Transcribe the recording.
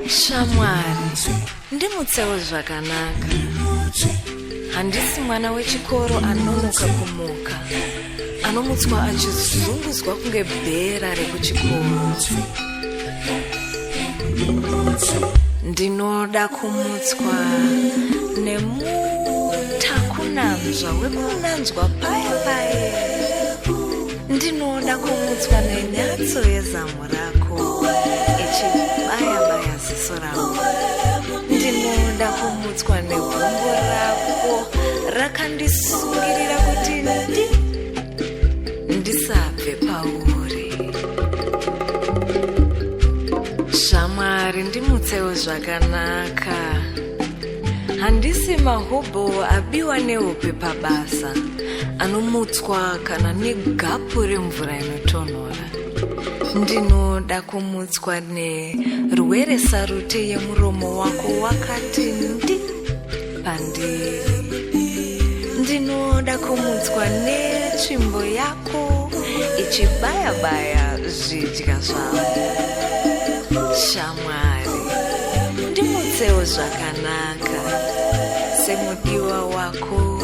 Shamwari, ndimutsewo zvakanaka. Handisi mwana wechikoro anonoka kumuka, anomutswa achizunguzwa kunge bhera rekuchikoro. Ndinoda kumutswa nemutakunanzva wekunanzwa paya paye. Ndinoda kumutswa nenyatso yezamu rako ichibaya baya ziso rangu. Ndinoda kumutswa negumbo rako rakandisungirira kuti ndi ndisabve pauri. Shamwari, ndimutsewo zvakanaka. Handisi mahobho abiwa nehope pabasa anomutswa kana negapu remvura inotonhora. Ndinoda kumutswa nerwere sarute yemuromo wako wakati ndi pandiri. Ndinoda kumutswa netsvimbo yako ichibaya-baya zvidya zvangu. Shamwari, ndimutsewo zvakanaka semudiwa wako.